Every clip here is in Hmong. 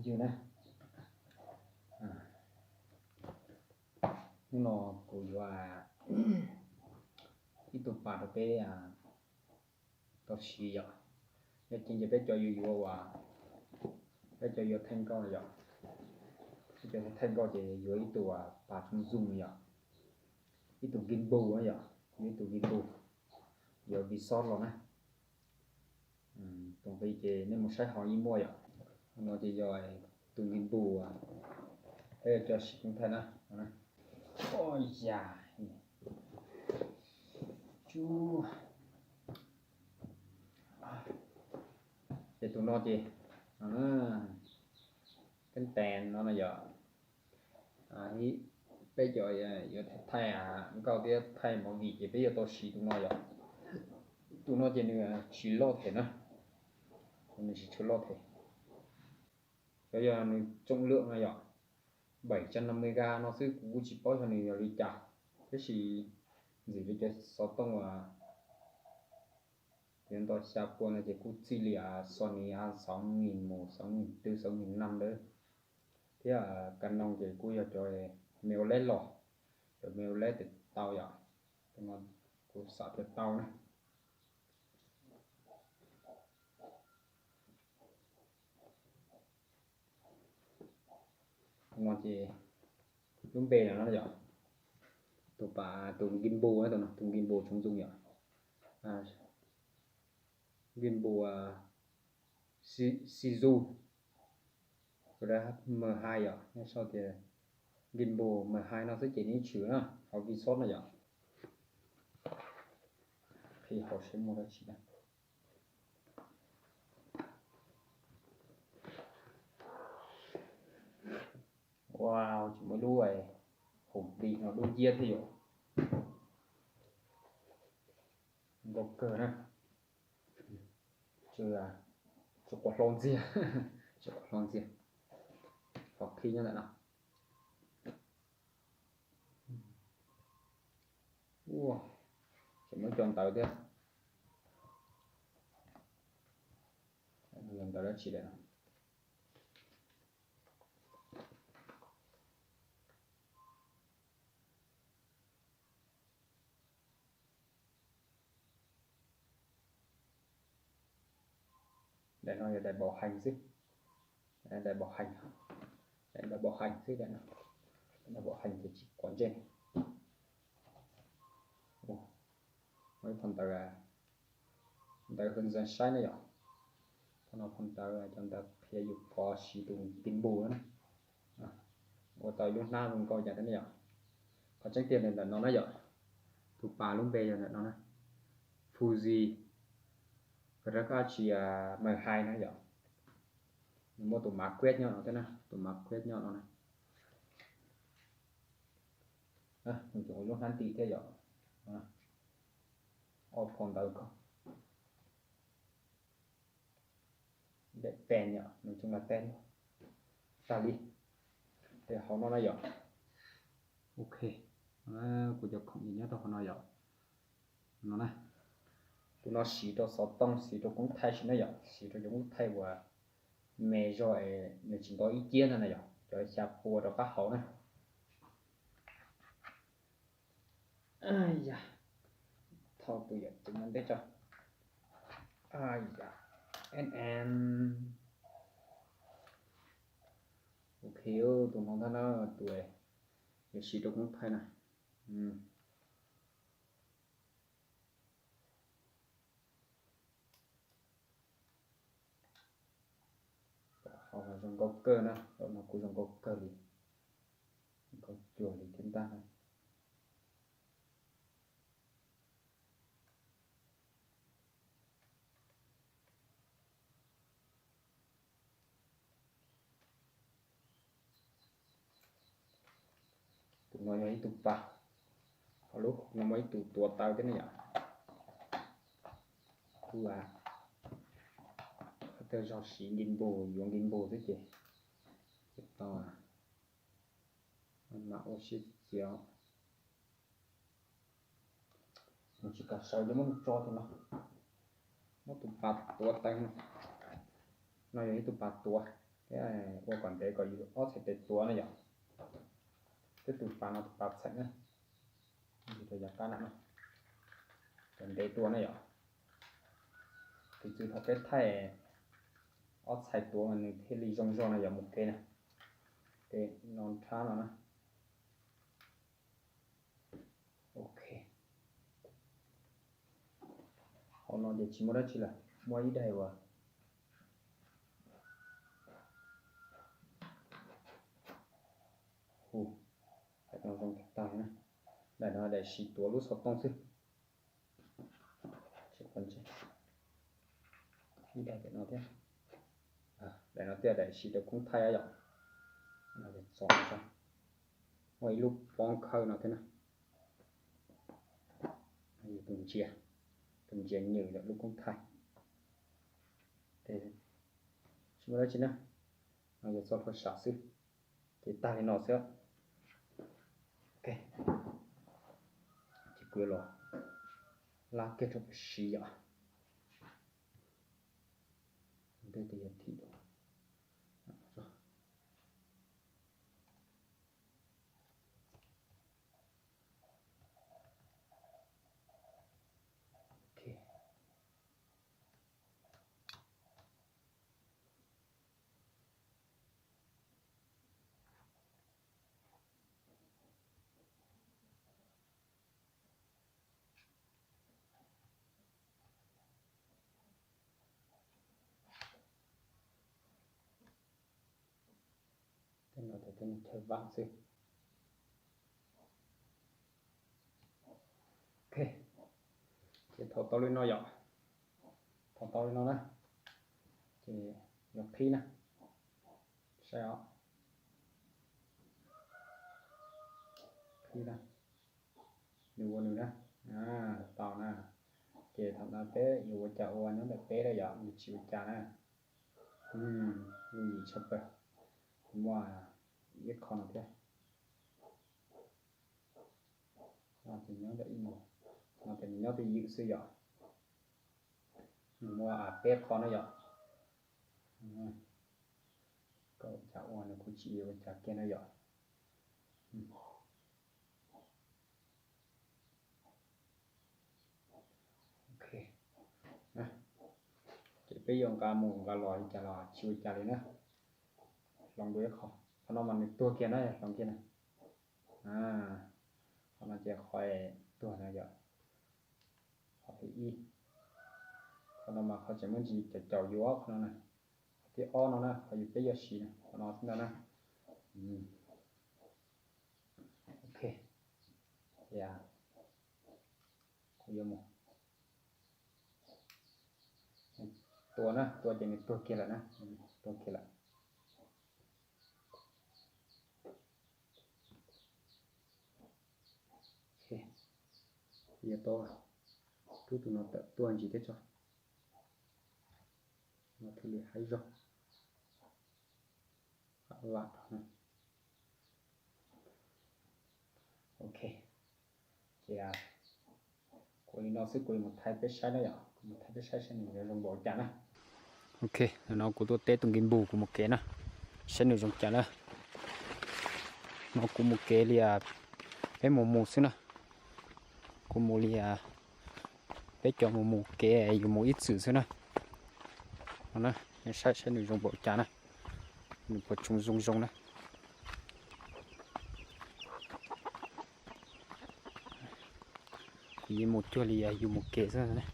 Yog na, hnub no kuv yuav ib tug pas rau peb tau siv yom. Yog ces peb cov yuav yuav uas peb cov yuav theej nkauj yom, peb cov yuav theej nkauj ces yuav ib tug pas tsoom zoom yom, ib tug gimbal yom, yuav ib tug gimbal, yuav Vsauce los na. Tus nqi ces nej mus saib hauv yeej muaj yom. No ces yog tus gimbal peb cov siv koob thaij na. Oj yam, ces tus no ces teeb tes no na yom, peb cov yuav thaij nkauj thiab thaij movie ces peb yuav tau siv tus no yom. Tus no ces nws tsis loj them na, nws tsis tshua loj them. Cov yog nws tsoom lwm no yom, bảy trăm năm mươi gram no xwb, kuv kuj tsis paub yog nws yog li cas, tab sis ntxim li cov xov tooj uas yuav ntau xya pua no ces kuj txij li Sony A sáu nghìn một, sáu nghìn tư, sáu nghìn năm ntawd, thiab Canon ces kuj yog cov mirrorless los, cov mirrorless thiaj tau yom. Tus no kuv xav tias tau na. No ces lub npe no yom, tus pas, tus gimbal, tus gimbal tsoom zoom yom, gimbal Sizu M hai yom, nej sau tias gimbal M hai no xwb ces nws tshwm na hauv Vsauce no yom. Qhib hauv seb muaj dab tsi na. Wow, tsis muaj lub hoom plis no dub nciab thiab yom. Nkauj kawg na. Tsis quav hlau ntxiag, tsis quav hlau ntxiag. Qhov qhib nyob ntawm no. Ua, tseem muaj cov ntawv thiab. Ntawv dab tsi lawm no. Daim no yog daim bảo hành xwb. Daim bảo hành, daim bảo hành xwb, daim no, daim bảo hành ces tsis quav ntsej. Muaj ib phau ntawv, ntawv hướng dẫn saib na yom. Phau no phau ntawv, cov ntawv qhia yus qhov siv tus gimbal na. Ua tau lub hnab zoo nkauj cas thiab ne yom. Qhov tseeb tiag nws ntawm no na yom. Tus pas lub npe yog ntawm no na, Fuji Graphic Arts M hai na yom. Nws muaj tus mav quét nyob no thiab na, tus mav quét nyob no na. Nws tseem ua lub hnab ntim thiab yom. Ob phau ntawv ko. Daim pen yom, nws tseem ua teb tag li. Ces hauv no na yom. Ok, kuv cov khoom ces nyob rau hauv no yom. No na, tus no siv rau xov tooj, siv rau koob thaij xwb na yom, siv rau cov koob thaij uas me zog es nws tsis nto ib ciab no na yom, cov xya pua rov qab hauv na. Yam, thauj tus yam ceev no ntej tso. Yam, en en. Ok, tus no ntag na, tus yuav siv rau koob thaij na. Zoo nkauj kawg na, no kuj zoo nkauj kawg li, nkauj cuag li thiab ntag na. Tus no yog ib tug pas, hauv lub no muaj ib tug tuav taw thiab ne yom. Kuj, qhov twg zog siv gimbal, yuav gimbal xwb ces tsis tau, mam ua siab txias. Nws tsis kam sawv li, muab nws tso tim no. Muab tus pas tuav taw no, no yog ib tug pas tuav. Ua kom ntev kom yus ob txhais tes tuav na yom. Twb tus pas no tus pas txheem na, yus rau yav qab na, kom ntev tuaj na yom. Tus txwv thaum peb thaij ob txhais tuav mas nws thiaj li zoo zog no yom, mus kev na. Ces no nrhab no na. Ok. Hauv no ces tsis muaj dab tsi lawm, muaj ib daim uas hu, daim no zoo tag tag na. Daim no daim siv tuav lub xov tooj xwb. Ib daim no thiab, daim no thiaj daim siv rau koob thaij yom. Muaj ib lub pob khawb no thiab na. Tus ntsia, tus ntsia nywm lub koob thaij. Tsis muaj dab tsi na, no yog txoj hlua sam xwb. Ces tag li no xwb. Ok, ces kuv yuav los lab kiag rau pem siv yom. Ntej tes yog thim. Ok. Tej no ces tej chaw vam xwb. Ok, ces thaum tau li no yom, thaum tau li no na, ces yuav qhib na, saib os, qhib na, nws ua nws na, tau na. Ces thaum no peb yuav ua cas ua nyob ntawm peb lawm yom, nws tsis ua cas na. Lub yim tshaj plaws, muaj ib qho no thiab. No ces nyob ntawm ib no, no ces nws nyob twj ywm xwb yom. Nws muaj peb qho na yom. Koj ua cas ua nws kuj tsis ua cas kiag na yom. Ok, ces peb yuav nqa mus nqa los li cas los tsis ua cas li na. Hloov dua ib qho, qhov no mas nws tuag kiag na, hloov kiag na. Qhov no ces qhov tuag na yom. Qhov thib ib, qhov no mas qhov tseem muaj ntsis caum caum yus qhov no na. Qhov thib ob no na, qhov yus peb yuav siv na, qhov no xwb ntag na. Ok, ces kuv yuav mus tua na, tua ces nws tuag kiag lawm na, tuag kiag lawm. Kuv yuav tau rub tus no tawm tuaj ntsis thiab tso. No thiaj li haib zog. Vam rau na. Ok, ces kuv li no xwb, kuv yuav mus thaij peb saib na yom, kuv mus thaij peb saib saib nws yuav zoo npaum cas na. Ok, no kuv tuaj teb tus nki npus kuv mus kev na, saib nws zoo cas na. No kuv mus kev li, peb mus mus xwb na. Kuv mus li, peb cov mus mus kev, yus mus ib txwm xwb na. No na, saib saib nws zoo npaum cas na, nws puas tsoom zoo zoo na. Kuv yeej mus cuag li yus mus kev xwb na.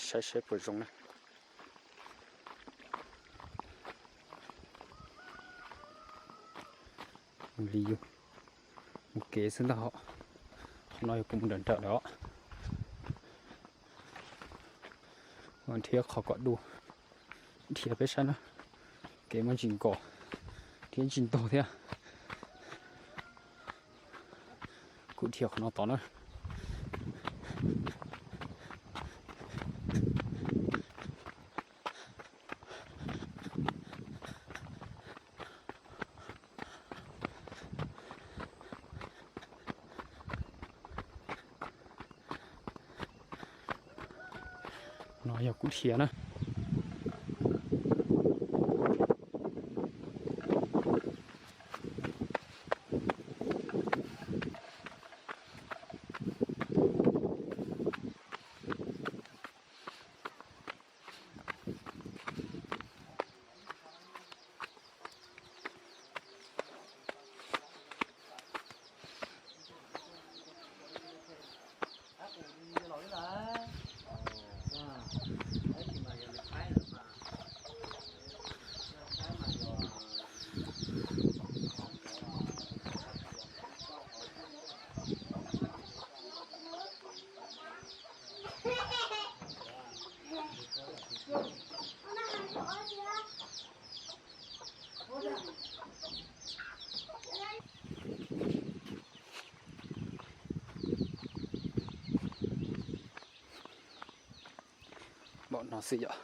Saib saib puas zoo na. Li yus mus kev xwb ntag os. Qhov no yog kuv mus nrawm nrawm lawm os. Nrhiav qhov kom dua, nrhiav peb saib na. Kev muaj ntsis nkos thiab ntsis ntog thiab. Kuv dhia qhov no tod na. No yog kuv dhia na. Npaum no xwb yom.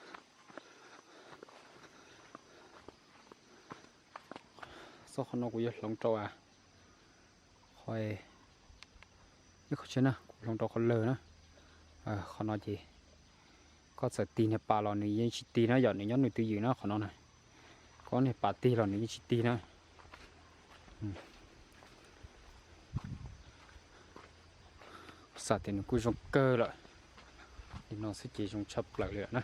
Txoj qhov no kuv yuav hloov rau a, qhov, ib qhov tsheb na, kuv hloov rau qhov lawg na. Qhov no ces koj txawm tig niag pas los nws yeej tsis tig na yom, nws nyob nws twj ywm na qhov no na. Koj niag pas tig los nws yeej tsis tig na. Kuv xav tias nws kuj zoo kawg lawm. Li no xwb ces zoo tshaj plaws li lawm na.